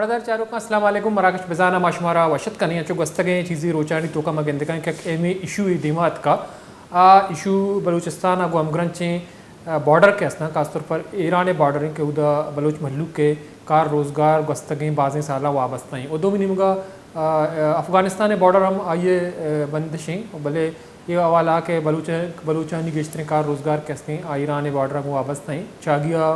پڑدار چاروکاں، السلام علیکم۔ مراگش بزاناں ما شمارا وش اتک کنیں۔ انچو گوستگیں چیزی روچانی توکا ما گندگاں کہ یک اہمیں ایشوے دیما اتکا۔ آ ایشو بلوچستان ء گوں ہمگرنچیں، آ، بارڈر کہ استاں، خاص طور پر ایران ء بارڈر انت کہ اودا بلوچ مہلوک ء کار روزگار گوستگیں بازیں سالاں وابستہ ایں۔ و دومی نیمگا، آ، آ، افغانستان ء بارڈر ہم آئی ء، آ، بندش ایں، بلے اے حوالہ کہ بلوچ، بلوچانی گیشتریں کار روزگار کہ استیں آ ایران ء بارڈر ء گوں وابستہ ایں۔ چاگی ء،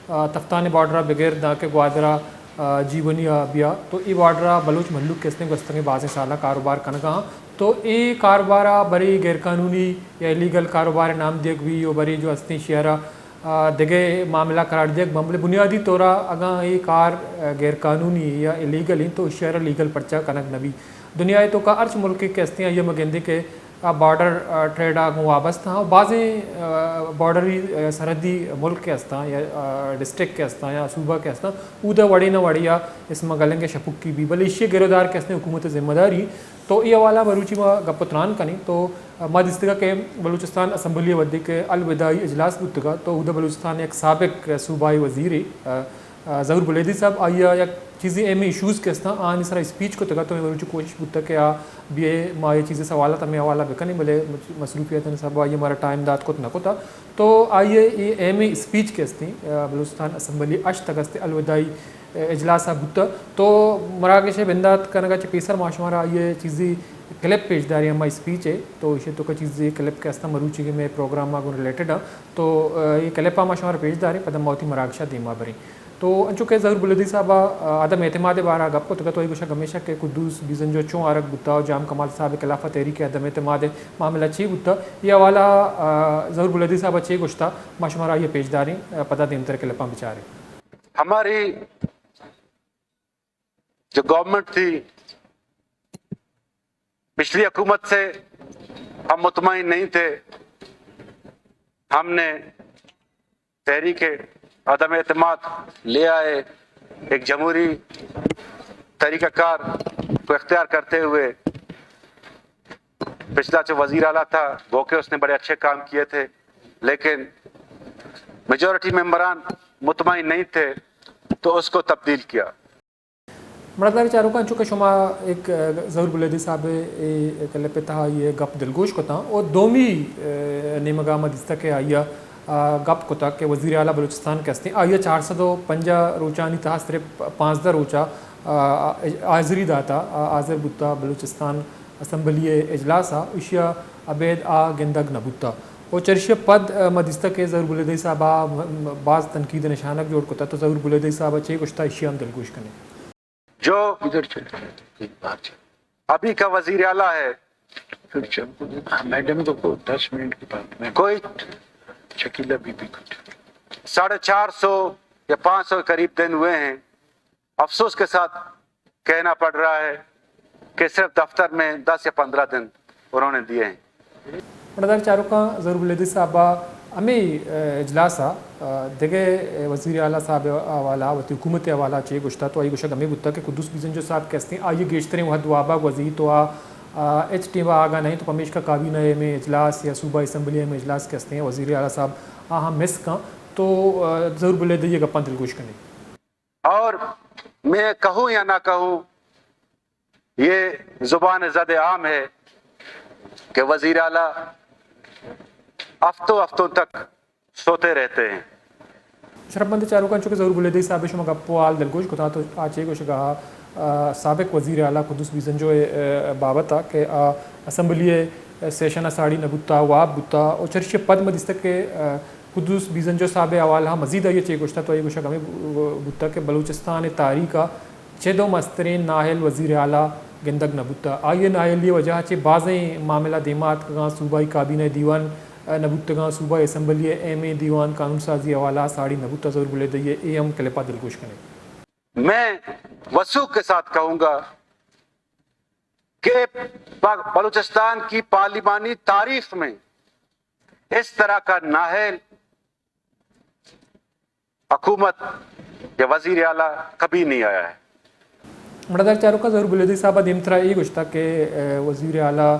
آ، تفتان ء بارڈر ء بگر دانکہ گوادر ء، آ، جیونی ء بیا تو اے بارڈر ء بلوچ مہلوک کہ استیں گوستگیں بازیں سالاں کاروبار کنگا آں۔ تو اے کاروبار ء برے غیر قانونی یا ایلیگل کاروبار ء نام دیگ بی و برے جو استیں شہر ء آ، دگہ معاملہ قرار دیگ بنت، بلے بنیادی طور ء اگاں اے کار، آ، غیر قانونی یا ایلیگل انت تو ایشی ء را لیگل پرچا کنگ نہ بیت۔ دنیا ء توکا ہرچ ملکے کہ استیں آئی ء ما گندیں کہ آ بارڈر، آ، ٹریڈ ء گوں وابستہ آں۔ بازیں، آ، بارڈری، آ، سرحدی ملک کہ استاں یا، آ، ڈسٹرکٹ کہ استاں یا صوبہ کہ استاں، اودا وڑے نہ وڑے ء اسمگلنگ ء شپکی بی، بلے ایشی ء گرودار کہ استیں حکومت ء ذمہ داری۔ تو اے حوالہ ء مروچی ما گپ ء تران کنیں تو ما دیستگا کہ بلوچستان اسمبلی ء وھدے کہ الوداعی اجلاس بوتگا تو اودا بلوچستان ء یک سابق صوبائی وزیرے، آ، آ، ظہور بلیدی صاحب، آئی ء یک چیزے اہمیں ایشوز کہ استاں آہانی سرا اسپیچ کتگا تو مئے مروچی کوشش بوتگ کہ آ بیئے ما اے چیزے سوالات ہمے حوالہ بکنیں، بلے مصروفیتانی سبب آئی ء مارا ٹائم دات کت نہ کتا۔ تو آئی ء اے اہمیں اسپیچ کہ استیں، آ، بلوچستان اسمبلی ہشت اگست ء الوداعی اجلاس ء بوتہ۔ تو مراگش ء بندات کنگ ء چہ پیسر ما شمارا آئی ء چیزے کلپ پیش داریں ہما اسپیچ ء۔ تو ایشی ء توکا چیزے کلپ کہ استاں مروچیگیں مئے پروگرام ء گوں ریلیٹڈ آں۔ تو، آ، اے کلپ ء ما شمارا پیش داریں، پدا ما وتی مراگش ء دیما بریں۔ تو انچو کہ ظہور بلیدی صاحب ء، آ، عدم اعتماد ء بارہ ء گپ کتگ تو آئی گوشگ ہمیش ات کہ قدوس بیزنجو چون آرگ بوتا و جام کمال صاحب ء خلاف ء تحریک عدم اعتماد ء معاملہ چی بوتا؟ اے حوالہ ء، آ، ظہور بلیدی صاحب ء چی گوشتا؟ ما شمارا آئی ء پیش داریں، آ، پدا دیمتر کلپاں بچاریں۔ ہماری جو گورنمنٹ تھی، پچھلی حکومت سے ہم مطمئن نہیں تھے۔ ہم نے تحریک عدم اعتماد لے آئے، ایک جمہوری طریقہ کار کو اختیار کرتے ہوئے پچھلا جو وزیر اعلیٰ تھا، گو کہ اس نے بڑے اچھے کام کیے تھے، لیکن میجورٹی ممبران مطمئن نہیں تھے، تو اس کو تبدیل کیا۔ مڑدار چاروکاں، چونکہ شما ایک، آ، ظہور بلیدی صاحب ء اے کلپ ء تہا آئی ء گپ دلگوش کتاں و دومی، آ، نیمگا ما دیستہ کہ آئی ء، آ، گپ کتگ کہ وزیر اعلیٰ بلوچستان کہ استیں آئی ء چار سد و پنجاہ روچانی تہا صرف پانزدہ روچا، آ، حاضری داتا، آ، حاضر بوتا بلوچستان اسمبلی ء اجلاس ء، ایشی ء ابید آ گندگ نہ بوتا۔ و چرشی ء پد، آ، ما دیستہ کہ ظہور بلیدی صاحب ء م-، م-، باز تنقید ء نشانگ جوڑ کتا، تو ظہور بلیدی صاحب ء چے گوشتا، ایشی ء ہم دلگوش کنیں۔ جو ادھر چلے، ایک بار چلے۔ ابھی کا وزیر اعلیٰ ہے۔ پھر چل، میڈم کو، کو دس منٹ کے بعد میں کوئی شکیلا بی بی کو۔ ساڑھے چار سو یا پانچ سو کے قریب دن ہوئے ہیں۔ افسوس کے ساتھ کہنا پڑ رہا ہے کہ صرف دفتر میں دس یا پندرہ دن انہوں نے دیے ہیں۔ مڑدار چاروکاں، ظہور بلیدی صاحب ء ہمے، آ، اجلاس ء، آ، دگہ وزیر اعلیٰ صاحب ء حوالہ، وتی حکومت ء حوالہ چے گوشتا، تو آئی گوشگ ہمے بوتا کہ قدوس بیزنجو صاحب کہ استیں، آئی ء گیشتریں وھد وابا گوزی تو آ، آ، ہچ ٹیم ء آگاہ نہ انت، تو پمیشکا کابینہ ء ہمے اجلاس یا صوبہ اسمبلی ء ہمے اجلاس کہ استیں، وزیر اعلیٰ صاحب آ ہم مس کن، تو، آ، ظہور بلیدی ء گپاں دلگوش کنیں۔ اور میں کہوں یا نہ کہوں، یہ زبان زد عام ہے کہ وزیر اعلیٰ ہفتوں ہفتوں تک سوتے رہتے ہیں۔ شرپمند چاروکاں، چونکہ ظہور بلیدی صاحب ء شما گپ و حال دلگوش کتا، تو آ چے گوشگا، آ، سابق وزیر اعلیٰ قدوس بیزنجو ء، آ، بابت ء کہ آ اسمبلی ء سیشن ء ساڑی نہ بوتا، واب بوتا، و چرشی ء پد ما دیستگ کہ، آ، قدوس بیزنجو صاحب ء حوالہ ء مزید آئی ء چے گوشتہ، تو آئی ء گوشگ ہمے بوتہ کہ بلوچستان ء تاریخ ء چد و مستریں نااہل وزیر اعلیٰ گندگ نہ بوتہ۔ آئی ء نااہلی ء وجہ ء چہ بازیں معاملہ دیما اتکگاں، صوبائی کابینہ ء دیوان نہ بوتگاں، صوبائی اسمبلی ء اہمیں دیوان قانون سازی ء حوالہ ء ساڑی نہ بوتہ۔ ظہور بلیدی ء اے ہم کلپ ء دلگوش کنیں۔ میں وثوق کے ساتھ کہوں گا کہ ب-، بلوچستان کی پارلیمانی تاریخ میں اس طرح کا نااہل حکومت یا وزیر اعلیٰ کبھی نہیں آیا ہے۔ مڑدار چاروکاں، ظہور بلیدی صاحب ء دیمترا اے گوشتگ کہ، اے، وزیر اعلیٰ،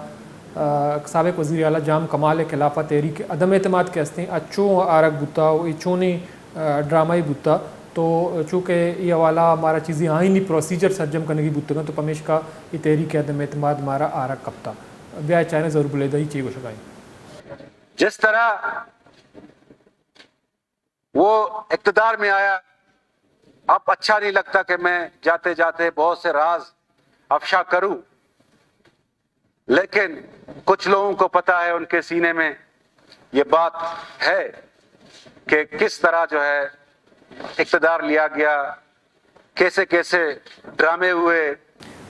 اے، سابق وزیر اعلیٰ جام کمال ء خلاف ء تحریک عدم اعتماد کہ استیں، آ چوں آرگ بوتا و اے چونیں، اے، ڈرامہ بوتا۔ تو چونکہ اے حوالہ مارا چیزیں آئینی پروسیجر سرجم کنگی بوتگاں، تو پمیشکا اے تحریک عدم اعتماد مارا آرگ کپتا۔ بیا چاریں ظہور بلیدہ ای چے گوشگا انت۔ جس طرح وہ اقتدار میں آیا، اب اچھا نہیں لگتا کہ میں جاتے جاتے بہت سے راز افشا کروں، لیکن کچھ لوگوں کو پتا ہے، ان کے سینے میں یہ بات ہے کہ کس طرح جو ہے اقتدار لیا گیا، کیسے کیسے ڈرامے ہوئے۔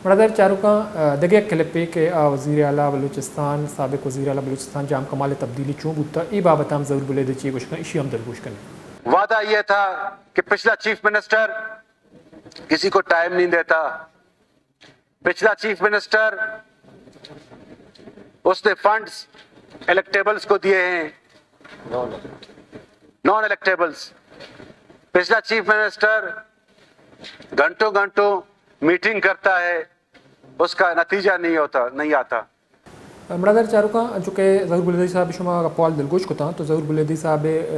مڑادار چاروکاں، آ، دگہ یک کلپے کہ آ وزیر اعلیٰ بلوچستان، سابق وزیر اعلیٰ بلوچستان جام کمال ءِ تبدیلی چون بوتا، اے بابت ہم ظہور بلیدہ چے گوشگاں، اشی ہم دلگوش کنیں۔ وعدہ یہ تھا کہ پچھلا چیف منسٹر کسی کو ٹائم نہیں دیتا، پچھلا چیف منسٹر، اس نے فنڈز الیکٹیبلز کو دیے ہیں، نان الیکٹیبلز۔ پچھلا چیف منسٹر گھنٹوں گھنٹوں میٹنگ کرتا ہے، اس کا نتیجہ نہیں ہوتا، نہیں آتا۔ مڑادار چاروکاں، انچو کہ ظہور بلیدہ صاحب شما گپوال دلگوش کتاں، تو ظہور بلیدہ صاحب ءِ، ءَ،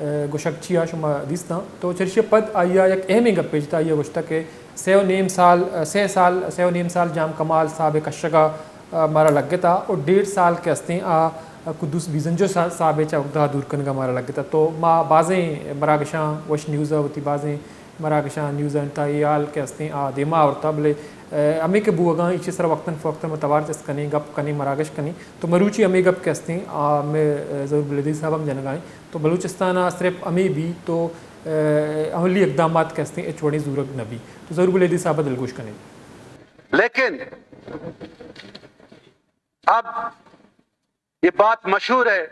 ءَ، گوشگ چیا شما دیستاں، تو چرشی پد آئی ءَ یک اہمیں گپے جتا، آئی ءَ گوشتا کہ سہ و نیم سال، ءَ، سہ سال، سہ و نیم سال جام کمال صاحب ءِ کشگ ءَ، ءَ، مارا لگتا و ڈیڑھ سال کہ استیں آ قدوس بیزنجو صا-، صاحب ءِ چہ عہدہ دور کنگ ءَ مارا لگتا۔ تو ما بازیں مراگشاں، وش نیوز ءَ وتی بازیں مراگشاں، نیوز ءَ انت، اے حال کہ استیں آ دیما آورتا، بلے، ءَ، ہمے کہ بوگاں، ایشی سرا وقتاً فوقتاً ما توار چست کنیں، گپ کنیں، مراگش کنیں۔ تو مروچی ہمے گپ کہ استیں، آ، مئے، ءَ، ظہور بلیدی صاحب ہم جنگا ایں۔ تو بلوچستان ءَ صرف ہمے بی تو، ءَ، عملی اقدامات کہ استیں، ہچ وڑیں زورگ نہ بی۔ تو ظہور بلیدی صاحب ءَ دلگوش کنیں۔ لیکن اب یہ بات مشہور ہے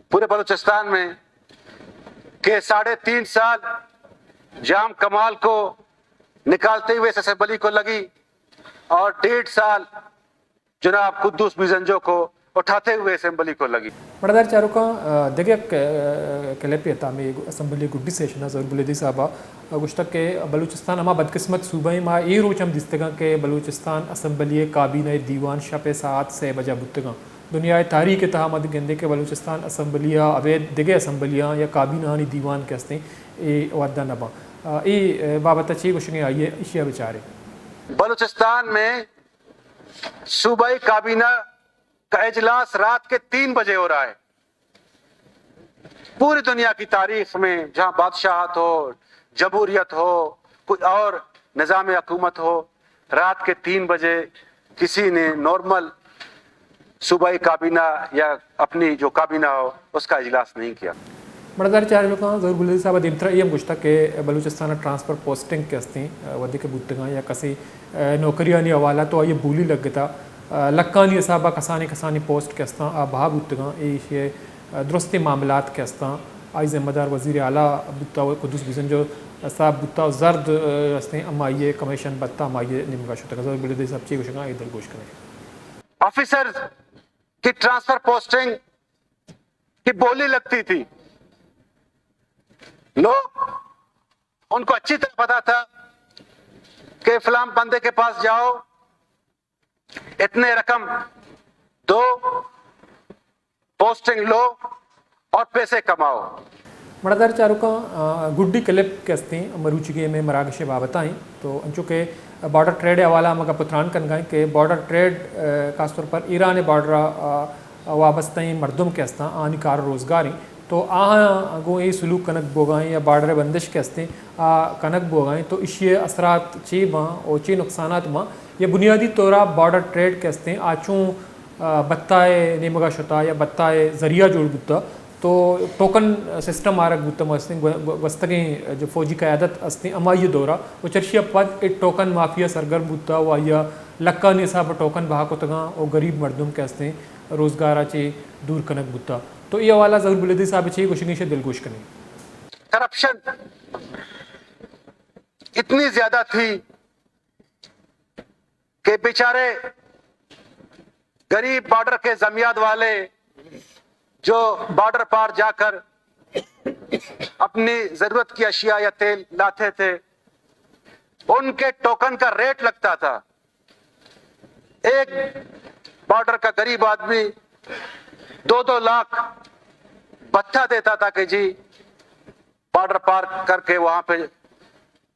پورے بلوچستان میں کہ ساڑھے تین سال جام کمال کو نکالتے ہوئے اس اسمبلی کو لگی اور ڈیڑھ سال جناب قدوس بیزنجو کو اٹھاتے ہوئے اسمبلی کو لگی۔ مڑادار چاروکاں، ءَ، دگہ یک، ءَ، کلپے ات، ہمے اسمبلی گڈی سیشن ءَ ظہور بلیدی صاحب ءَ گوشتگ کہ بلوچستان ہما بدقسمت صوبہ ایں، ما اے روچ ہم دیستگاں کہ بلوچستان اسمبلی ءِ کابینہ ءِ دیوان شپ ءِ ساعت سے بجا بوتگاں۔ دنیا ءِ تاریخ ءِ تہا ما گندیں کہ بلوچستان اسمبلی ءَ ابید دگہ اسمبلیاں یا کابینہانی دیوان کہ استیں، اے وھد ءَ نہ باں۔ ءَ، اے، ءَ، بابت ءَ چے گوشگ ایں آئی ءَ، ایشی ءَ بچارے۔ بلوچستان میں صوبائی کابینہ کا اجلاس رات کے تین بجے ہو رہا ہے۔ پوری دنیا کی تاریخ میں جہاں بادشاہت ہو، جمہوریت ہو، کوئی اور نظام حکومت ہو، رات کے تین بجے کسی نے نارمل صوبائی کابینہ یا اپنی جو کابینہ ہو، اس کا اجلاس نہیں کیا۔ مڑادار چاروکاں، ظہور بلیدی صاحب ءَ دیمترا اے ہم گوشتگ کہ بلوچستان ءَ ٹرانسفر پوسٹنگ کہ استیں، ءَ، وھدے کہ بوتگاں یا کسے، ءَ، نوکریانی حوالہ تو آئی ءَ بولی لگتا، ءَ، لکھانی حساب ءَ کسانیں کسانیں پوسٹ کہ استاں آ بہا بوتگاں، اے ایشی ءِ، ءَ، درستیں معاملات کہ استاں، آئی ذمہ دار وزیر اعلیٰ بوتا و قدوس بیزنجو صاحب بوتا و زرد، ءَ، استیں ہمائی ءِ کمیشن بتا، ہمائی ءِ نیمگا شتگ۔ ظہور بلیدی صاحب چے گوشگاں، اے دلگوش کنیں۔ آفیسرز کی ٹرانسفر پوسٹنگ کی بولی لگتی تھی۔ لوگ، ان کو اچھی طرح پتا تھا کہ فلاں بندے کے پاس جاؤ، اتنے رقم دو، پوسٹنگ لو اور پیسے کماؤ۔ مڑادار چاروکاں، آ، گڈی کلپ کہ استیں مروچی ءِ مئے مراگش ءِ بابت ءَ ایں۔ تو انچو کہ بارڈر ٹریڈ ءِ حوالہ ءَ ما گپ ءُ تران کنگا ایں کہ بارڈر ٹریڈ، آ، خاص طور پر ایران ءِ بارڈر ءَ، آ، وابستہ ایں مردم کہ استاں، آہانی کار ءُ روزگار ایں، تو آہاں گوں اے سلوک کنگ بوگا ایں یا بارڈر ءِ بندش کہ استیں، آ کنگ بوگا ایں، تو ایشی ءِ اثرات چے باں او چے نقصانات باں؟ یا بنیادی طور ءَ بارڈر ٹریڈ کہ استیں، آ چوں، آ، بتا ءِ نیمگا شتا یا بتا ءِ ذریعہ جوڑ بوتا؟ تو ٹوکن سسٹم آرگ بوتا، ما استیں گو-، گو-، گوستگیں جو فوجی قیادت استیں، ہمائی ءِ دورا و چرشی ءَ پد اے ٹوکن مافیا سرگرم بوتا و آئی ءَ لکھانی حساب ءَ ٹوکن بہا کتگاں و غریب مردم کہ استیں روزگار ءَ چہ دور کنگ بوتا۔ تو اے حوالہ ظہور بلیدی صاحب ءِ چے گوشگ ایں، ایشی ءَ دلگوش کنیں۔ کرپشن اتنی زیادہ تھی کہ بیچارے غریب بارڈر کے زمیاد والے جو بارڈر پار جا کر اپنی ضرورت کی اشیاء یا تیل لاتے تھے، ان کے ٹوکن کا ریٹ لگتا تھا۔ ایک بارڈر کا غریب آدمی دو دو لاکھ بھتہ دیتا تھا کہ جی، بارڈر پار کر کے وہاں پہ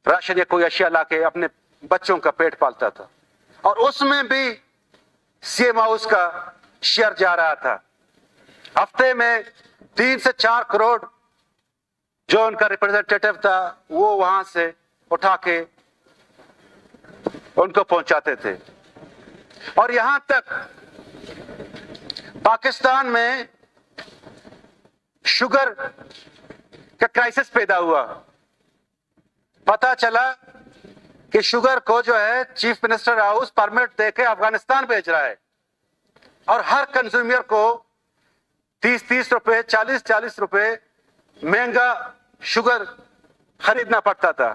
راشن یا کوئی اشیاء لا کے اپنے بچوں کا پیٹ پالتا تھا، اور اس میں بھی سی ایم ہاؤس کا شیئر جا رہا تھا۔ ہفتے میں تین سے چار کروڑ جو ان کا ریپرزنٹیٹو تھا، وہ وہاں سے اٹھا کے ان کو پہنچاتے تھے۔ اور یہاں تک پاکستان میں شوگر کا کرائسس پیدا ہوا۔ پتہ چلا کہ شوگر کو جو ہے چیف منسٹر ہاؤس پرمٹ دے کے افغانستان بھیج رہا ہے، اور ہر کنزیومر کو تیس تیس روپے، چالیس چالیس روپے مہنگا شوگر خریدنا پڑتا تھا۔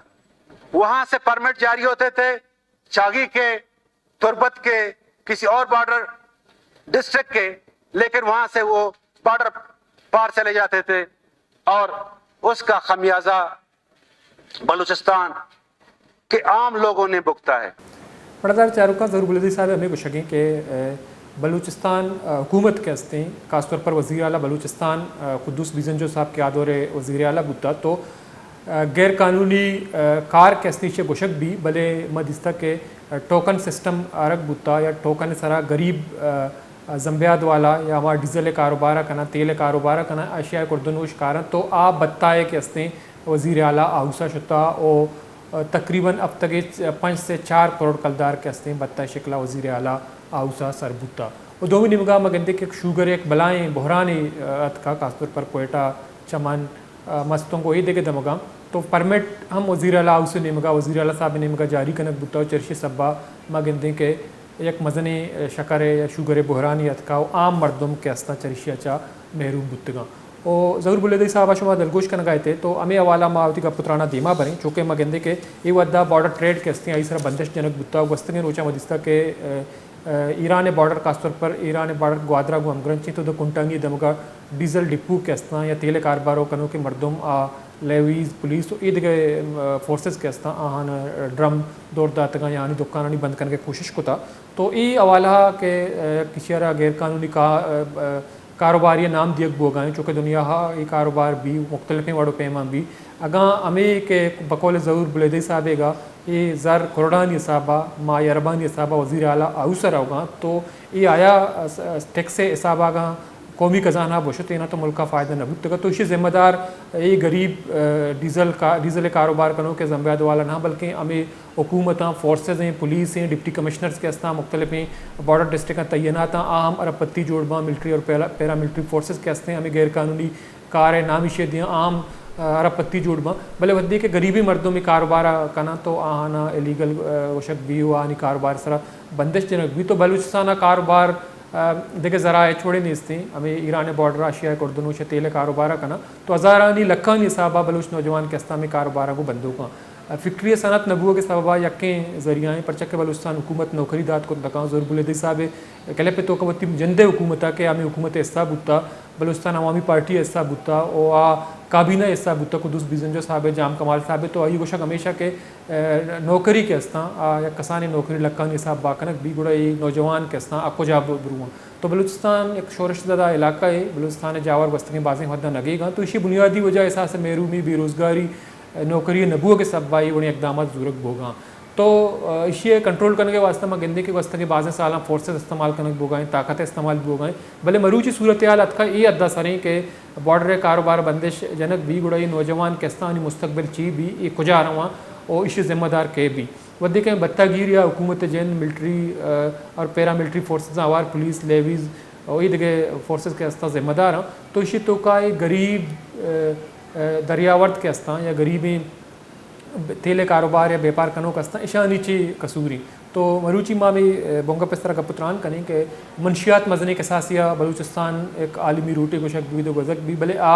وہاں سے پرمٹ جاری ہوتے تھے چاغی کے، تربت کے، کسی اور بارڈر ڈسٹرکٹ کے، لیکن وہاں سے وہ بارڈر پار چلے جاتے تھے، اور اس کا خمیازہ بلوچستان کے عام لوگوں نے بھگتا ہے۔ پڑدار چاروکاں، ظہور بلیدی صاحب ہمیں گوشگیں کہ، اے، بلوچستان، اے، حکومت کے استیں، خاص طور پر وزیر اعلیٰ بلوچستان، اے، قدوس بیزنجو صاحب کے آ دور وزیر اعلیٰ بوتا تو، اے، غیر قانونی، اے، کار کے استیں چہ گوشگ بھی، بلے ما دیستا کہ، اے، ٹوکن سسٹم آرگ بوتا یا ٹوکن سرا غریب، اے، زمبیاد والا یا ہما ڈیزل کاروبار کناں، تیل کاروبار کناں، اشیاء کردنوش کاراں تو آ بتائے کے استیں وزیر اعلیٰ ہاؤس ءَ شتا و تقریباً ہفتگے پنچ سے چار کروڑ کلدار کہ استیں بتہ شکل ءَ وزیر اعلیٰ ہاؤس ءَ سر بوتا۔ و دومی نیمگا ما گندے کہ شوگر یک بلائیں بحرانے اتکا، خاص طور پر کوئٹہ، چمن، مستونگ و اے دگہ دمگاں تو پرمٹ ہم وزیر اعلیٰ ہاؤس نیمگا، وزیر اعلیٰ صاحب نیمگا جاری کنگ بوتا و چرشی سبا ما گندیں کہ یک مزنیں شکر یا شوگر بحرانے اتکا و عام مردم کہ استاں چرشی ءَ چا محروم بوتگاں۔ و ظہور بلیدی صاحب ءَ شما دلگوش کنگا ات تو ہمے حوالہ ما وتی گپ و ترانا دیما بریں، چونکہ ما گندیں کہ اے وھدا بارڈر ٹریڈ کہ استیں آئی سرا بندش جنگ بوتا و گوستگیں روچاں ما دیستا کہ، اے، اے، ایران بارڈر، خاص طور پر ایران بارڈر گوادرا گوں ہمگرنچیں تو دو کنٹانی دمگا ڈیزل ڈپو کہ استاں یا تیل کاربار و کنوکیں مردم آ لیویز، پولیس و اے دگہ، اے، فورسز کہ استاں آہان ڈرم دور داتگاں یا آہانی دکانانی بند کنگے کوشش کتا۔ تو اے حوالہ کہ، اے، کسی را غیر قانونی کا-، اے، اے، کاروباری نام دیگ بوگا ایں، چونکہ دنیا ہا اے کاروبار بھی مختلفیں وڑ و پیمان بھی۔ اگاں ہمے کہ بقول ظہور بلیدی صاحب گا اے زر کروڑانی حسابا، ماہ اربانی حسابا وزیر اعلیٰ ہاؤس روگاں، تو اے آیا ٹیکس حسابا گاں قومی خزانہ بشتینا تو ملکا فائدہ نہ بوتگا۔ تو اشی ذمہ دار اے غریب، اے، ڈیزل کا-، ڈیزل کاروبار کنوکیں زمبیاد والا نہ، بلکیں ہمے حکومتاں، فورسز ایں، پولیس ایں، ڈپٹی کمشنرز کہ استاں، مختلفیں بارڈر ڈسٹرکٹاں تعینات آں، آ ہم ارب پتی جوڑ باں، ملٹری اور پیرا-، پیرا ملٹری فورسز کہ استیں، ہمے غیر قانونی کار ءِ نام ایشی دیاں، آ ہم، آ، ارب پتی جوڑ باں، بلے وھدے کہ غریبیں مردم اے کاروبار ءَ کناں تو آہانا ایلیگل، آ، گوشگ بی و آہانی کاروبار سرا بندش جنگ بی تو بلوچستان ءَ کاروبار، آ، دگہ ذرائع ہچ وڑے نیستیں، ہمے ایران بارڈر ءَ اشیاء کردنوش تیل کاروبار ءَ کناں تو ہزارانی لکھانی حسابا بلوچ نوجوان کہ استاں ہمے کاربار ءَ گوں بندوکاں۔ فیکٹری ءِ صنعت نہ بوگ ءِ سبب ءَ یکیں ذریعہ ایں، پرچا کہ بلوچستان حکومت نوکری دات کت نہ کن۔ ظہور بلیدی صاحب ءِ کلپ ءِ توکا وتی جند ءِ حکومت ءَ کہ ہمے حکومت ءِ حصہ بوتا، بلوچستان عوامی پارٹی ءِ حصہ بوتا، و آ کابینہ ءِ حصہ بوتا، قدوس بیزنجو صاحب ءِ، جام کمال صاحب ءِ، تو آئی گوشگ ہمیشہ کہ، اے، نوکری کہ استاں، آ یک کسانیں نوکری لکھانی حساب با کنگ بی، گڑا اے نوجوان کہ استاں، آ کجا ب-، برواں؟ تو بلوچستان یک شورش زدہ علاقہ اے، بلوچستان ءِ جاور گوستگیں بازیں وھداں نگیگاں، تو ایشی بنیادی وجہ احساس محرومی، بے روزگاری، نوکری نہ بوگ ءِ سبب ءَ اے وڑیں اقدامات زورگ بوگاں۔ تو، آ، ایشی ءِ کنٹرول کنگ ءِ واستہ ما گندیں کہ گوستگیں بازیں سالاں فورسز استعمال کنگ بوگا ایں، طاقت استعمال بوگا ایں، بلے مروچی صورتحال اتکا اے حد ءَ سر ایں کہ بارڈر ءِ کاروبار بندش جنگ بی، گڑا اے نوجوان کہ استاں آہانی مستقبل چی بی، اے کجا رواں و ایشی ذمہ دار کئے بی؟ وھدے کہ بتہ گیر یا حکومت جند، ملٹری، آ، اور پیرا ملٹری فورسز، ہوار پولیس، لیویز، و اے دگہ فورسز کہ استاں ذمہ دار آں، تو ایشی توکا اے غریب، آ، آ، دریاورد کہ استاں یا غریبیں تیل ءِ کاروبار یا بیپار کنوک استاں، اشانی چی قصور ایں؟ تو مروچی ما ہمے، آ، بنگپ ءِ سرا گپ و تران کنیں کہ منشیات مزنیں کساسے ءَ بلوچستان یک عالمی روٹے گوشگ بی و گوزگ بی، بلے آ،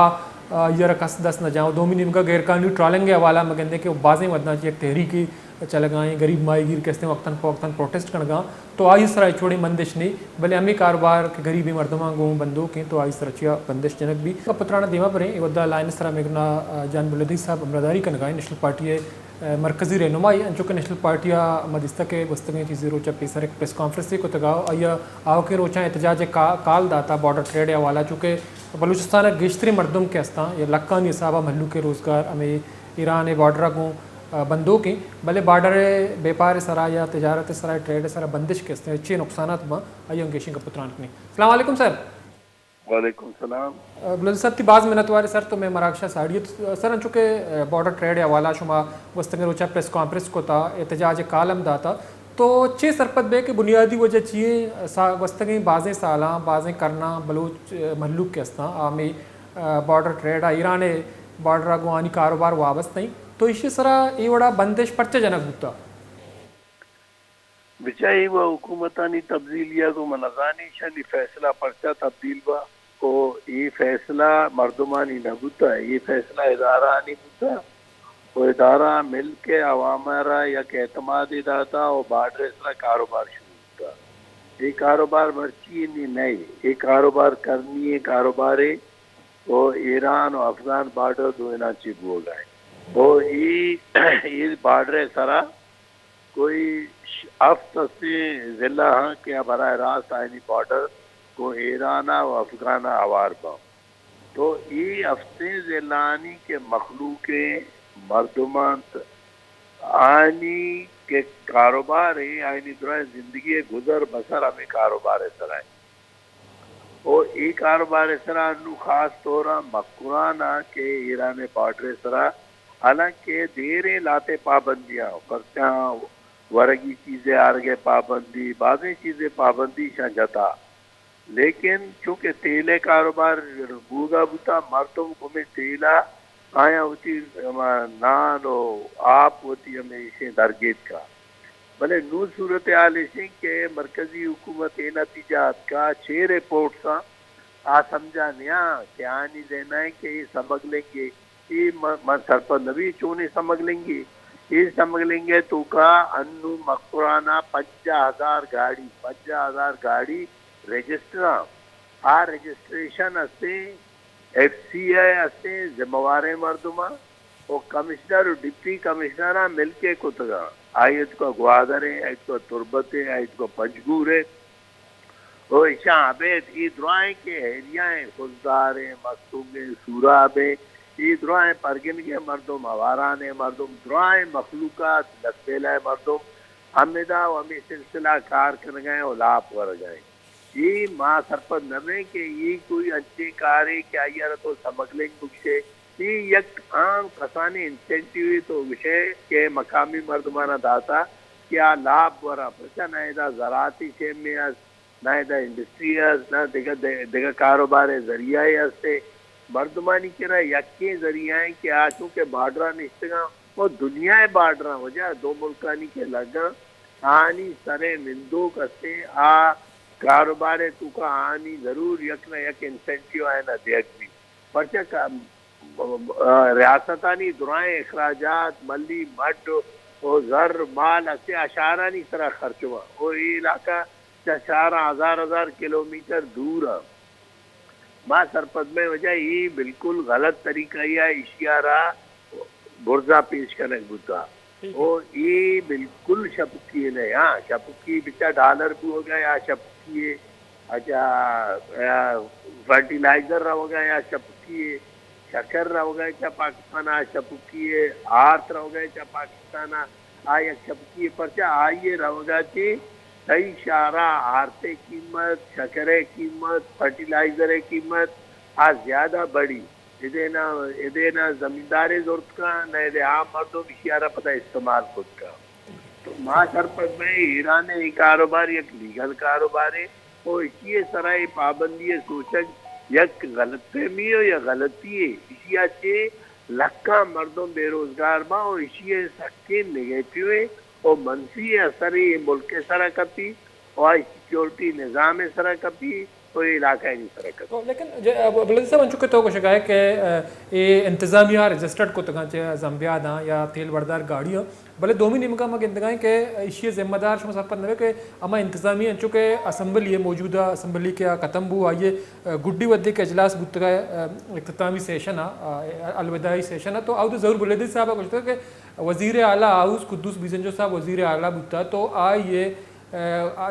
آ، آئی ءَ را کس دست نہ جاں۔ و دومی نیمگا غیر قانونی ٹرالنگ ءِ حوالہ ءَ ما گندیں کہ بازیں وھداں چہ یک تحریکے چلگا ایں، غریب ماہی گیر کہ استیں وقتاً فوقتاً پروٹسٹ کنگا، تو آئی سرا ہچ وڑیں بندش نیں، بلے ہمے کاروبار کہ غریبیں مردماں گوں بندوک ایں تو آئی سرا چیا بندش جنگ بی۔ گپ و ترانا دیما بریں، اے وھدا لائن سرا مئے گونا، آ، جان بلیدی صاحب ہمراہداری کنگا ایں، نیشنل پارٹی ءِ مرکزی رہنمائی انچو کہ نیشنل پارٹی ءَ ما دیستگ کہ گوستگیں چیزے روچ ءَ پیسر یک پریس کانفرنسے کتگ ءُ آئی ءَ آؤکیں روچاں احتجاج ءِ کا-، کال داتگ بارڈر ٹریڈ ءِ حوالہ، چونکہ بلوچستان ءِ گیشتریں مردم کہ استاں، یا لکھانی حساب ءَ مھلوک ءِ روزگار ہمے ایران ءِ بارڈر ءَ گوں، آ، بندوک ایں، بلے بارڈر ءِ بیپار ءِ سرا یا تجارت ءِ سرا، ٹریڈ ءِ سرا بندش کہ استیں، چے نقصانات باں، آئی ءَ ہم گیشیں گپ ءُ تران کنیں۔ السلام علیکم سر۔ وعلیکم السلام۔ بلوچ صاحب، تئی باز منتوار سر، تو مئے مراگش ءَ ساڑی ات۔ سر، انچو کہ بارڈر ٹریڈ ءِ حوالہ شما گوستگیں روچ ءَ پریس کانفرنس کتا، احتجاج ءِ کال ہم داتا، تو چے سرپد بئے کہ بنیادی وجہ چی ایں؟ سا-، گوستگیں بازیں سالاں، بازیں کرناں بلوچ مھلوک کہ استاں، آ ہمے بارڈر ٹریڈ ءَ، ایران ءِ بارڈر ءَ گوں آنی کاروبار وابستہ ایں، تو ایشی سرا اے وڑا بندش پرچہ جنگ بوتا؟ بچا اے و حکومتانی تبدیلی ءَ گوں من نزانی ایشانی فیصلہ پرچا تبدیل با، و اے فیصلہ مردمانی نہ بوتا، اے فیصلہ ادارہانی بوتا، و ادارہ مل کے عوام ءَ را یک اعتمادے داتا و بارڈر ءِ سرا کاروبار شروع بوتا۔ اے کاروبار مرچی نی نئے، اے کاروبار کرنی ایں کاروبارے، و ایران و افغان بارڈر دوئیناں چی بوگا ایں۔ و اے، اے بارڈر ءِ سرا کوئی ش-، ہفت ہستیں ضلع ہاں کہ براہ راست آیانی بارڈر گوں ایران ءَ و افغان ءَ ہوار باں۔ تو اے ہفتیں ضلعانی کہ مخلوق ءِ مردم انت، آیانی کہ کاروبار ءِ، آیانی درائیں زندگی ءِ گزر بسر ہمے کاروبار ءِ سرا ایں۔ و اے کاروبار ءِ سرا انوں خاص طور ءَ مکران ءَ کہ ایران ءِ بارڈر ءِ سرا، حالانکہ دیریں لہتے پابندیاں، پرچاں ورگی چیزے آرگ ءِ پابندی، بازیں چیزے پابندی ایشاں جتا، لیکن چونکہ تیل ءِ کاروبار بوگا بوتا، مردم گوں ہمے تیل ءَ آیاں وتی، ہما، نان و آپ وتی ہمیشیں درگیتکا۔ بلے نوں صورتحال ایش انت کہ مرکزی حکومت اے نتیجہ اتکا، چھ رپورٹس آں، آ سمجھا نیاں کہ آنی ذہن ءَ کہ اے سمگلنگ ءِ، اے م-، من سرپد نہ بی چونیں سمگلنگے۔ اے سمگلنگ ءِ توکا انوں مکران ءَ پنجاہ ہزار گاڑی، پنجاہ ہزار گاڑی رجسٹر آں۔ آ رجسٹریشن ہستیں، ایف سی آئی ہستیں، ذمہ واریں مردماں، و کمشنر و ڈپٹی کمشنراں مل کے کتگاں۔ آئی اتکا گوادر ءَ، آئی اتکا تربت ءَ، آئی اتکا پنجگور ءَ۔ و ایشاں ابید اے درائیں کہ ایریا ءِ خضدار ءِ، مستونگ ءِ، سوراب ءِ، اے درائیں پرگنگ ءِ مردم، ہواران ءِ مردم، درائیں مخلوقات، لسبیلہ ءِ مردم ہمدا و ہمے سلسلہ کار کنگ ءَ و لاپ ورگ ءَ۔ اے ما سرپد نہ بیں کہ اے کوئی انچیں کارے کہ آئی ءَ را تو سمگلنگ بگشے۔ اے یک عام کسانیں انسینٹیوے تو گشے کہ مقامی مردماناں داتا کہ آ لاپ ورا، پرچا نہ ادا زراعتی شیمے است، نہ ادا انڈسٹری است، نہ دگہ، دگہ کاروبار ءِ ذریعہ ئے ہستے۔ مردمانی کرا یکیں ذریعہ ایں کہ آ چونکہ بارڈراں نشتگاں و دنیا ءِ بارڈراں وجہ دو ملکانی کہ لگاں، آنی سر ءِ نندوک ہستیں، آ کاروبار ءِ توکا آنی ضرور یک نہ یک انسینٹیو آیانا دیگ بیت۔ پرچا کہ، آ، ریاستانی درائیں اخراجات، ملی مڈ و زر مال ہستیں آ شہرانی سرا خرچ باں و اے علاقہ چہ شہراں ہزار ہزار کلومیٹر دور آں۔ ما سرپد بئیں وجہ اے بالکل غلط طریقہ یا ایشی ءَ را برزا پیش کنگ بوتا۔ ٹھیک ہے۔ او اے بالکل شپکی نہ، ہاں، شپکی بچا ڈالر بوگا یا شپکی ہے، اچھا، آ، فرٹیلائزر روگا یا شپکی ہے، شکر روگا چا پاکستان آ شپکی ہے، آرت روگا چا پاکستان آ، آ یک شپکی ہے، پرچا آئی روگا چی تئی شہرا آرتے قیمت، شکرے قیمت، فرٹیلائزرے قیمت آ زیادہ بڑی۔ ادے نہ، ادے نہ زمیندارے زرت کن، نہ ادے عام مردم ایشی ءَ را پدا استعمال کت کن۔ تو ما سرپد بئیں ایران ءِ اے کاروبار یک لیگل کاروبارے و ایشی ءِ سرا اے پابندی ءِ سوچگ یک غلط فہمی و یک غلطی یے۔ ایشی ءَ چہ لکھاں مردم بے روزگار باں و ایشی ءِ سکیں نیگیٹیویں و منفی اثرے اے ملک ءِ سرا کپی و آئی سیکورٹی نظام ءِ سرا کپی۔ کوئی علاقہ ءِ نی سرا کپی۔ تو لیکن ج-، اب-، بلدی صاحب، انچو کہ تو گوشگائے کہ، آ، اے انتظامیہ رجسٹرڈ کتگاں چہ زمبیاداں یا تیل بردار گاڑیاں، بلے دومی نیمگا ما گندگائیں کہ ایشی ذمہ دار شما سرپد نہ بے کہ ہما انتظامیہ انچو کہ اسمبلی ءِ، موجودہ اسمبلی کہ آ ختم بو، آئی ءِ، آ، گڈی وھدے کہ اجلاس بوتگا، آ، اختتامی سیشن ءَ، آ، الوداعی سیشن ءَ، تو اود ضرور بلدی صاحب ءَ گوشتگ کہ وزیر اعلیٰ ہاؤس قدوس بیزنجو صاحب وزیر اعلیٰ بوتا، تو آئی ءِ، آ، آ،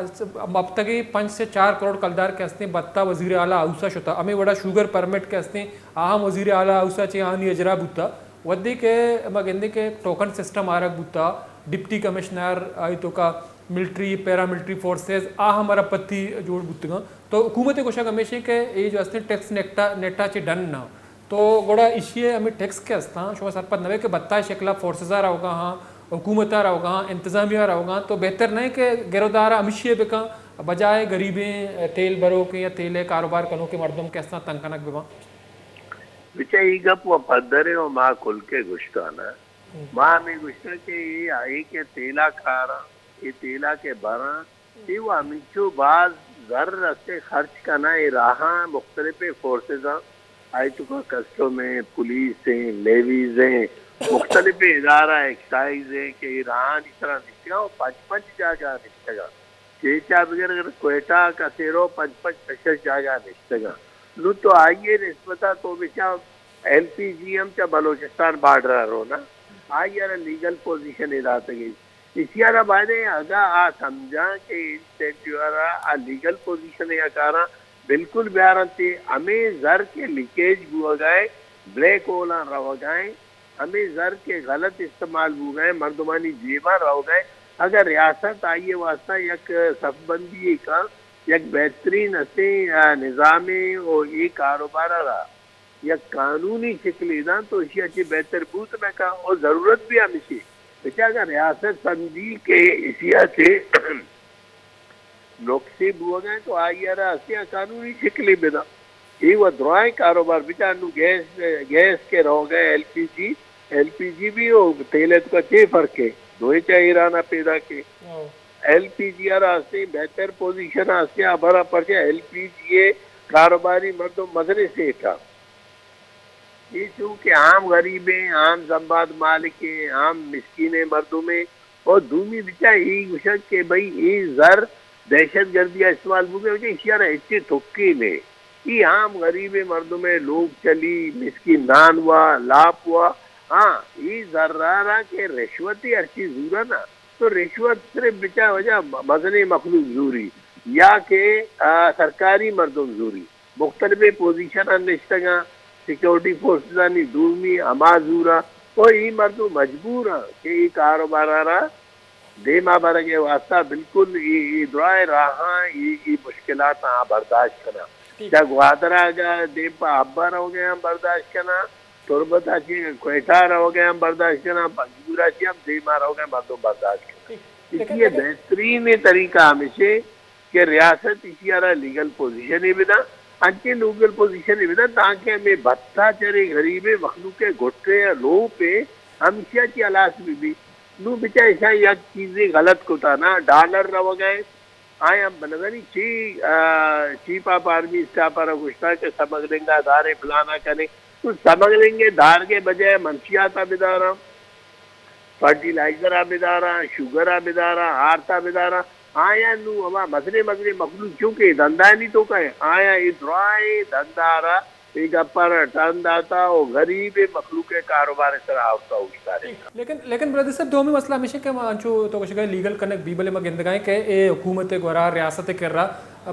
ہپتگے پنچ سے چار کروڑ کلدار کہ استیں بھتہ وزیر اعلیٰ ہاؤس ءَ شتا۔ ہمے وڑا شوگر پرمٹ کہ استیں، آ ہم وزیر اعلیٰ ہاؤس ءَ چہ آنی اجرا بوتا۔ وھدے کہ ما گندیں کہ ٹوکن سسٹم آرگ بوتا، ڈپٹی کمشنر، آئی توکا ملٹری، پیراملٹری فورسز، آ ہم ہر پتی جوڑ بوتگاں۔ تو حکومت ءِ گوشگ ہمیش ایں کہ اے جو استیں ٹیکس نیٹ ءَ، نیٹ ءَ چہ ڈن نہ۔ تو گڑا ایشی ءِ ہمے ٹیکس کہ استاں، شما سرپد نہ بے کہ بھتہ ءِ شکل ءَ فورسز ءَ روگا ہاں، حکومت ءَ روگا ہاں، انتظامیہ ءَ روگا ہاں، تو بہتر نہ ایں کہ گرودار ءَ ہمیشی ءَ بکاں، بجائے غریبیں تیل بروکیں یا تیل ءِ کاروبار کنوکیں مردم کہ استاں تنگ کنگ بباں؟ بچا، اے گپ و پدر ءَ و ما کل کہ گوشتاں نا۔ ما ہمے گوشتاں کہ اے، اے کہ تیل ءَ کاراں، اے تیل ءَ کہ براں، اے و ہمینچو باز زر استے خرچ کناں، اے راہاں مختلفیں فورسز آں، آئی توکا کسٹم ایں، پولیس ایں، لیویز ایں، مختلفیں ادارہ، ایکسائز ایں کہ اے راہانی سرا نشتگاں و پنچ پنچ جاگہ نشتگاں۔ چے چا بگر اگر کوئٹہ کسے رو پنچ پنچ شش شش جاگہ نشتگاں۔ نو تو آئی ءِ نسبت ءَ تو بچا ایل پی جی ہم چہ بلوچستان بارڈر ءَ رو نا، آئی ءَ را لیگل پوزیشن ءَ داتگ ئے۔ ایشی ءَ را باید ایں اگاں آ سمجھاں کہ انسینٹیو ءَ را آ لیگل پوزیشن ءَ کاراں بالکل بیارنت، ہمے زر کہ لیکیج بوگا ایں، بلیک ہولان روگا ایں، ہمے زر کہ غلط استعمال بوگا ایں، مردمانی جیباں روگا ایں، اگاں ریاست آئی ءِ واسطہ یک صف بندی یے کاں، یک بہترین اسے، آ، نظامے و اے کاروبار ءَ را یک قانونی شکلے داں تو ایشی ءَ چہ بہتر بوت نہ کاں و ضرورت بھی ہمیشی۔ بچا اگاں ریاست سمجھی کہ ایشی ءَ چہ نقصے بوگا ایں تو آئی ءَ را اسے قانونی شکلے بداں۔ اے و درائیں کاروبار بچا، انو گیس، گیس کہ روگا ایں، ایل پی جی، ایل پی جی بھی و تیل ءِ توکا چے فرق ایں؟ دوئیں چہ ایران ءَ پیداک ایں۔ ایل پی جی ءَ را اسے بہتر پوزیشن ءَ اسے، ہبر ءَ پرچہ ایل پی جی ءِ کاروباری مردم مزنیں سیٹھ آں۔ اے چونکہ عام غریبیں، عام زمباد مالکیں، عام مسکینیں مردمیں، و دومی بچا اے گوشگ کہ بھئی اے زر دہشت گردی ءَ استعمال بوگے، وجہ ایشی ءَ را ہچیں تکے نے۔ اے عام غریبیں مردمے، لوگ چلی، مسکین نان وا، لاپ وا، ہاں، اے زر ءَ را کہ رشوتے ہرچی زورا نا، تو رشوت صرف بچا وجہ مزنیں مخلوق زوری یا کہ، آ، سرکاری مردم زوری۔ مختلفیں پوزیشن ءَ نشتگاں، سیکورٹی فورسزانی دومی ہما زوراں، و اے مردم مجبور آں کہ اے کاروبار ءَ را دیم ءَ برگ ءِ واسطہ بالکل اے، اے درائیں راہاں اے، اے مشکلات آں برداشت کناں۔ چہ گوادر ءَ اگاں دیم پہ حب ءَ روگ ءَ آں برداشت کناں، تربت ءَ چہ کوئٹہ ءَ روگ ءَ آں برداشت کناں، پنجگور ءَ چہ ہم دیم ءَ روگ ءَ آں مردم برداشت کناں۔ ایشی ءِ بہترین طریقہ ہمیش ایں کہ ریاست ایشی ءَ را لیگل پوزیشنے بداں، انچیں لیگل پوزیشنے بداں تانکہ ہمے بھتاچریں غریبیں مخلوق ءِ گٹ ءِ لوپ ءِ ہمیشی ءَ چہ ہلاس بہ بی۔ نوں بچار ایشاں یک چیزے غلط کتا نا، ڈالر روگ ءَ، آیاں بہ نزانی چی، آ، چیف آف آرمی اسٹاف ءَ را گوشتا کہ سمگلنگ ءَ دارے، فلانا کنے، تو سمگلنگ ءِ دارگ ءِ بجائے منشیات ءَ بداراں۔ فرٹیلائزر ءَ بداراں، شوگر ءَ بداراں، آرت ءَ بداراں، آیاں نوں ہما مزنیں مزنیں مخلوق چونکہ اے دندانی توکا ایں، آیاں اے درائیں دندا ءَ را اے گپ ءَ را ٹہن داتا و غریبیں مخلوق ءِ کاروبار ءِ سرا آورتا اوشتارینتا۔ لیکن، لیکن برادری صاحب، دومی مسئلہ ہمیش ایں کہ ما انچو تو گوشگا لیگل کنگ بی، بلے ما گندگا ایں کہ اے حکومت ءِ گورا، ریاست ءِ کرا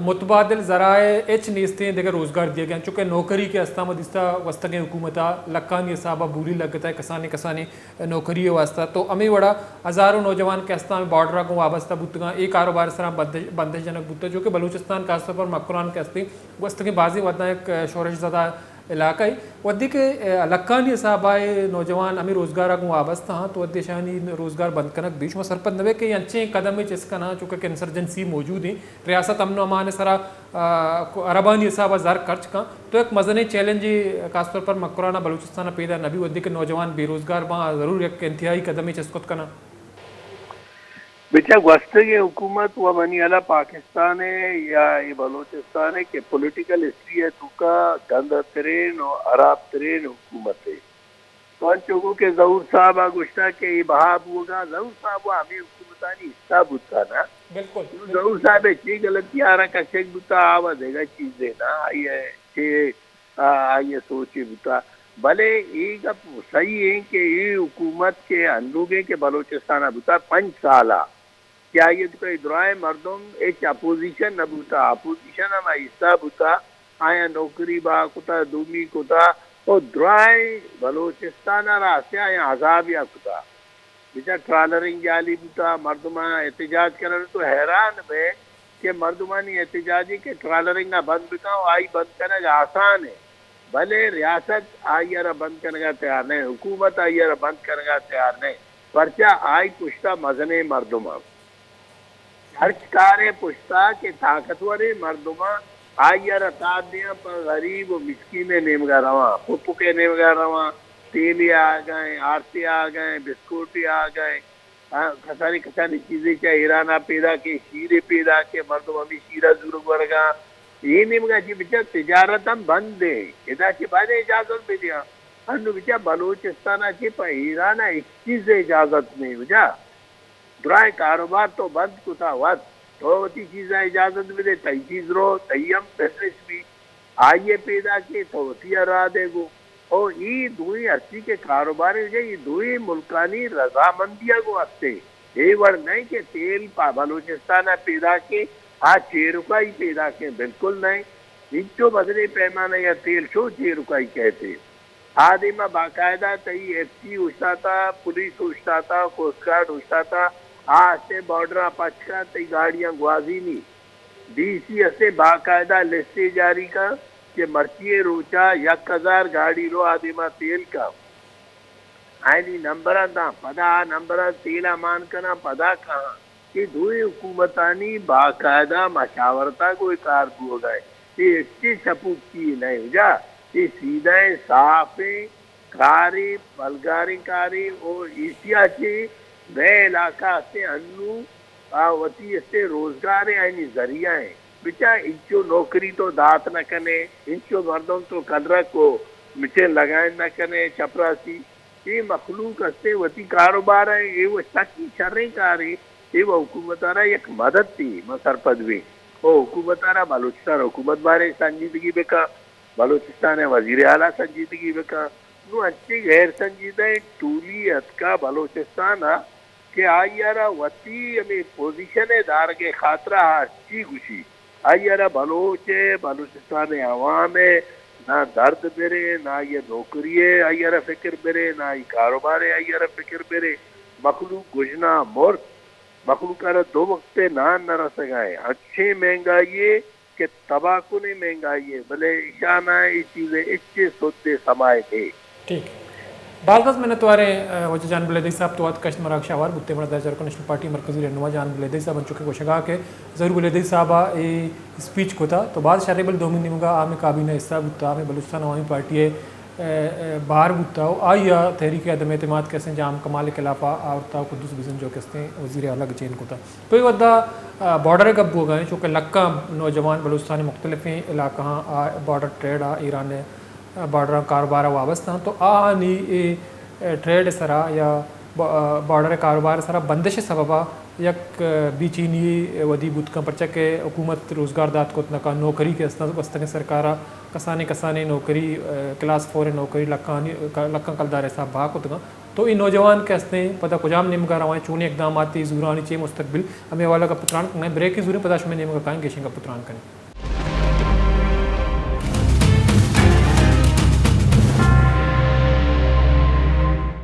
متبادل ذرائع ہچ نیستیں دگہ روزگار دیگ ءِ، انچو کہ نوکری کہ استاں ما دیستا گوستگیں حکومت ءَ لکھانی حساب ءَ بولی لگتا ہے کسانیں کسانیں نوکری ءِ واسطہ۔ تو ہمے وڑا ہزاروں نوجوان کہ استاں ہمے بارڈر ءَ گوں وابستہ بوتگاں، اے کاروبار ءِ سرا بندش، بندش جنگ بوتگ، جو کہ بلوچستان خاص طور پر مکران کہ استیں گوستگیں بازیں وھداں یک شورش زدہ علاقہ ءِ۔ وھدے کہ لکھانی حساب ءَ نوجوان ہمے روزگار ءَ گوں وابستہ آں، تو وھدے اشانی روزگار بند کنگ بی، شما سرپد نہ بئے کہ اے انچیں قدمے چست کناں، چونکہ انسرجنسی موجود ایں، ریاست امن و امان ءِ سرا، آ، اربانی حساب ءَ زر خرچ کن، تو یک مزنیں چیلنجے خاص طور پر مکران ءَ بلوچستان ءَ پیدا نہ بی، وھدے کہ نوجوان بے روزگار باں، ضرور یک انتہائی قدمے چست کت کناں۔ بچا گوستگیں حکومت و منی ہیالا پاکستان ء یا اے بلوچستان ء کہ پولیٹیکل ہسٹری ء توکا گندہ ترین و ہراب ترین حکومت ء۔ تو انچو گو کہ ظہور صاحب ء گوشتا کہ اے بہا بوگا، ظہور صاحب و ہمیں حکومتانی حصہ بوتا نا۔ بالکل، تو بالکل۔ ظہور صاحب ء چی غلطی آرا کشگ بوتا، آ و دگہ چیزے نا، آئی ء چی آ، آئی ء سوچے بوتا۔ بلے اے گپ صحیح ایں کہ اے حکومت کہ انوگیں کہ بلوچستان ء بوتا پنچ سال ء کہ آئی ء توکا اے درائیں مردم ہچ اپوزیشن نہ بوتا، اپوزیشن ہم ایسا بوتا، آیاں نوکری بہا کتا، دومی کتا، او درائیں بلوچستان ء را ہستے آیاں عذاب یا کتا۔ بچار ٹرالرنگ جالی بوتا، مردماں احتجاج کنن تو حیران بے کہ مردمانی احتجاجی کہ ٹرالرنگ ء بند بکن و آئی بند کنگ آسان ہے، بلے ریاست آئی ء را بند کنگ ء تیار نہیں، حکومت آئی ء را بند کنگ ء تیار نہیں، پرچا آئی پشتا مزنیں مردم ہم خرچ کاریں پشتا کہ طاقتوریں مردماں آئی ء را تاب دیاں، پہ غریب و مسکین ء نیمگا رواں، پپک ء نیمگا رواں، تیلے آگئیں، آرتے آگئیں، بسکوٹے آگئیں، آ، کسانیں کسانیں چیزے چہ ایران ء پیداکیں، شیرے پیداکیں، مردم ہمے شیر ء زورگ ورگاں۔ اے نیمگا چہ بچار تجارت ہم بند ایں، ادا چہ باید اجازت بدیاں۔ انو بچار بلوچستان ء چہ پہ ایران ء ہچ چیز ء اجازت نہیں بچار۔ درائیں کاروبار تو بند کتا وت، تو وتی چیزاں اجازت بدے، تئی چیز رو، تئی ہم بزنس بی، آئی ء پیداکیں تو وتی ء راہ دے گو۔ او اے دوئیں ہرچی کہ کاروبار ایں، اے دوئیں ملکانی رضامندی ء گوں ہستے۔ اے وڑ نہیں کہ تیل پہ بلوچستان ء پیداکیں، آ چیرکائی پیداکیں، بالکل نہیں۔ انچو مزنیں پیمانہ یا تیل چو چیرکائی کہتے۔ آ دیما باقاعدہ تئی ایف سی اوشتاتا، پولیس اوشتاتا، کوسٹ گارڈ اوشتاتا، آ ہستے بارڈر ء پچ کن، تئی گاڑیاں گوازینی۔ ڈی سی ہستے باقاعدہ لسٹے جاری کن کہ مرچی روچا یک ہزار گاڑی رو آ دیما تیل کن۔ آئینی نمبراں داں، پدا آ نمبراں تیلا مان کناں، پدا کہاں۔ اے دوئیں حکومتانی باقاعدہ مشاورتا گوں اے کار بوگا اے۔ اے ہچی چپوکی نہ ایں، اجا اے سیدھائیں صافیں کارے، بلگاریں کارے او ایشیا چے مئے علاقہ ہستیں انو آ وتی ہستیں روزگاریں آئینی ذریعہ ایں۔ بچا انچو نوکری تو دات نہ کنے، انچو مردم تو کدرک و مچیں لگائین نہ کنے، چپراسی۔ اے مخلوق ہستیں وتی کاروبار ء، اے و سکی شریں کارے، اے و حکومت ء را یک مدتے، من سرپد بیں۔ او حکومت ء را بلوچستان حکومت بارے سنجیدگی بکن، بلوچستان ء وزیر اعلی سنجیدگی بکن۔ نوں انچیں غیر سنجیدہ ٹولی اتکا بلوچستان ء کہ آئی ء را وتی ہمے پوزیشن ء دارگ ء خاطرا ہرچی گوشی، آئی ء را بلوچ ء، بلوچستان ء عوام ء نہ درد برے، نہ آئی ء نوکری ء آئی ء را فکر برے، نہ آئی کاروبار ء آئی ء را فکر برے۔ مخلوق گژنا مرت، مخلوق ء را دو وقت ء نان نہ رسگا ء، انچیں مہنگائی ء کہ تباہ کنیں مہنگائی ء، بلے ایشاناں اے چیز ء ہچ سد ء سما ء نے۔ ٹھیک۔ باز باز منتواریں، ا، واجہ جان بلیدی صاحب، تو وت کشت مراگش آوار بوتے، مڑا درچ نیشنل پارٹی مرکزی رہنما جان بلیدی صاحب انچو کہ گوشگا کہ ظہور بلیدی صاحب ء اے اسپیچ کتا تو باز شرے، بل دومی نیمگا آ ہمیں کابینہ حصہ بوتا، ہمیں بلوچستان عوامی پارٹی ء، ا، ا، بہر بوتا و آئی ء تحریک عدم اعتماد کہ استیں جام کمال ء خلاف ء آورتا و قدوس بزنجو کہ استیں وزیر اعلی گچین کتا۔ تو اے وھدا، ا، بارڈر ء گپ بوگا ایں، چونکہ لکاں نوجوان بلوچستان ء مختلفیں علاقہاں آ بارڈر ٹریڈ ء ایران ء بارڈراں کاروبار ء وابستہ انت، تو آہانی اے ٹریڈ ء سرا یا با-، بارڈر ء کاروبار ء سرا بندش ء سبب ء یک بے چینی ودی بوت کن، پرچا کہ حکومت روزگار دات کت نہ کن، نوکری کہ است-، گوستگیں سرکار ء کسانیں کسانیں نوکری، کلاس فور ء نوکری لکھانی، لکھاں کلدار ء حساب بہا کتگ انت۔ تو اے نوجوان کہ استیں پدا کجام نیمگ ء روائیں، چونیں اقداماتی زورانی چے مستقبل، ہمے حوالہ ء گپ ء تران کنیں، بریکے زوریں، پدا شمئے نیمگ ء کائیں، گیشیں گپ ء تران کنیں۔